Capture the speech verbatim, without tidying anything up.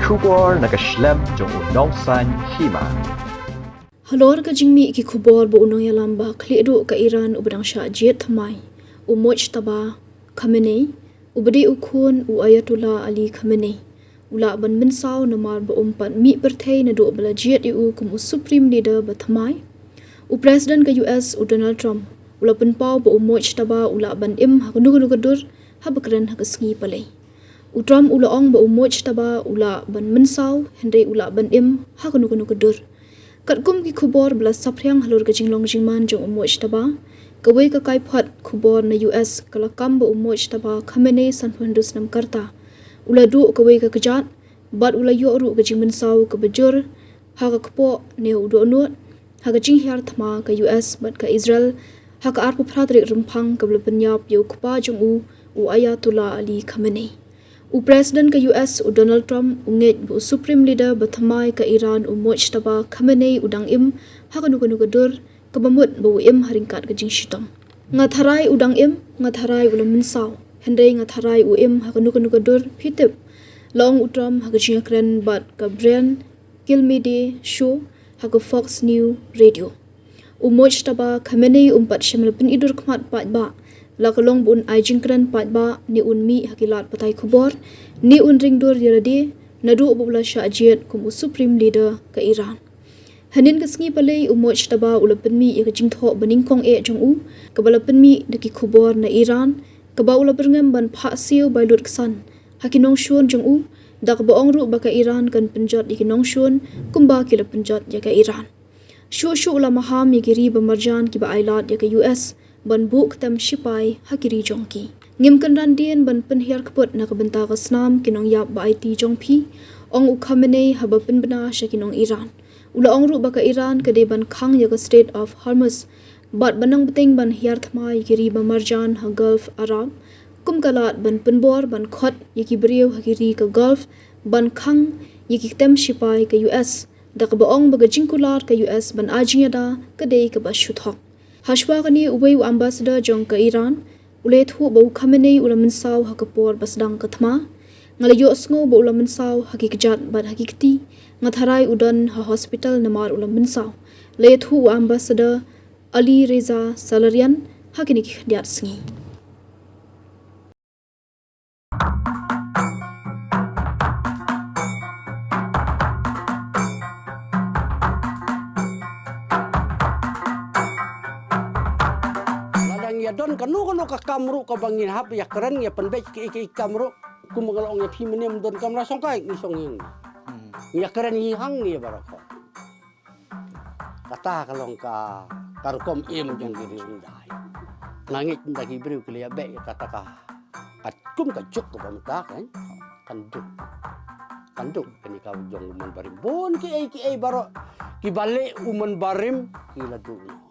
Khubor na ka shlem jong u Nongsaiñ Hima. Halor ka jingmih ki khubor ba u nongïalam ba khlieh duh ka Iran uba dang shah jied thymmai, u Mojtaba Khamenei, uba dei u khun u Ayatollah Ali Khamenei, u lah ban mynsaw namar ba um pat mih pyrthei naduh ba la jied ïa u kum u Supreme Leader ba thymmai. U President ka U S u Donald Trump u la pynpaw ba u Mojtaba u lah ban im ha kano kano ka dur haba kren ha ka sngi Palei. U Trump u la ong ba u Mojtaba u lah ban mynsaw, hynrei u lah ban im ha kano kano ka dur. Katkum ki khubor ba la saphriang halor ka jinglong jingman jong u Mojtaba, kawei ka kaiphod khubor na U S ka la kam ba u Mojtaba Khamenei sanphew hynriew snem ka rta u la duh kawei ka kjat, bad u la ïoh ruh ka jingmynsaw kaba jur ha ka kpoh ne u dohnud ha ka jinghiar thma ka U S bad ka Israel ha ka arphew phra tarik Rymphang, kaba la pynïap ïa u kpa jong u, u Ayatollah Ali Khamenei. U President ka U S u Donald Trump u ngeit ba u Supreme Leader ba thymmai ka Iran u Mojtaba Khamenei u dang im ha kano kano ka dur, kaba mut ba u im ha ryngkat ka jingshitom. Nga tharai u dang im, nga tharai u la mynsaw, hynrei nga tharai u im ha kano kano ka dur, phi tip, la ong u Trump ha ka jingïakren bad ka Brian Kilmeade Show ha ka Fox News Radio. U Mojtaba Khamenei um pat shym la pyni dur khmat paidbah, la ka long ba un ai jingkren paidbah, ne un mih ha ki lad pathai khubor, ne un ring dur ïa lade, naduh ba u la shah jied kum u Supreme Leader ka Iran. Hynnin ka sngi Palei u Mojtaba u la pynmih ïa ka jingthoh ba nyngkong eh jong u, kaba la pynmih da ki khubor na Iran, kaba u la byrngem ban phah siew bai lut ksan ha ki nongshun jong u, da kaba ong ruh ba ka Iran kan pynjot ïa ki nongshun kumba ki la pynjot ïa ka Iran. Shuh shuh u la maham ïa ki ri ba marjan kiba ailad ïa ka U S ban buh ktem shipai ha ki ri jong ki. Ngim kynran dien ban pynhiar kput na ka bynta ka snam ki nongïap ba aiti jong phi, ong u Khamenei haba pynbna sha ki nong Iran. U la ong ruh ba ka Iran ka dei ban khang ïa ka Strait of Hormuz bad ban nang bteng ban hiar thma ïa ki ri ba marjan ha Gulf Arab, kum ka lad ban pynbor ban khot ïa ki briew ha ki ri ka Gulf ban khang ïa ki ktem shipai ka U S, da kaba ong ba ka jingkular ka U S ban ai jingïada ka dei kaba shu thok. Hashwa kane uwei u ambassador jong ka Iran u la ïathuh ba u Khamenei u la mynsaw ha ka por ba sdang ka thma. Nga la ïohsngew ba u la mynsaw ha ki kjat bad ha ki kti. Nga tharai u don ha hospital namar u la mynsaw, la ïathuh u Ambassador Ali Reza Salarian ha kine ki khyndiat sngi. Lada ngi ïa don kano kano ka kam ruh kaba ngin hap ïa kren ïa pynbeit kiei kiei ki kam ruh, kum nga la ong ïa phi mynne, ym don kam la shong kai, ngi shong ïing. Hmm. Ngi ïa kren ïing hang ngi baroh. Kata ka long ka, ka rukom im jong ki riewdai. Nga ngeit ynda ki briew ki la ïa beh ïa kata ka, ka kum ka juk kaba mynta kan, kan duk. Kan duk kane ka jong u Mon Barim. Bun kiei kiei baroh kiba leh u Mon Barim ki la duh noh.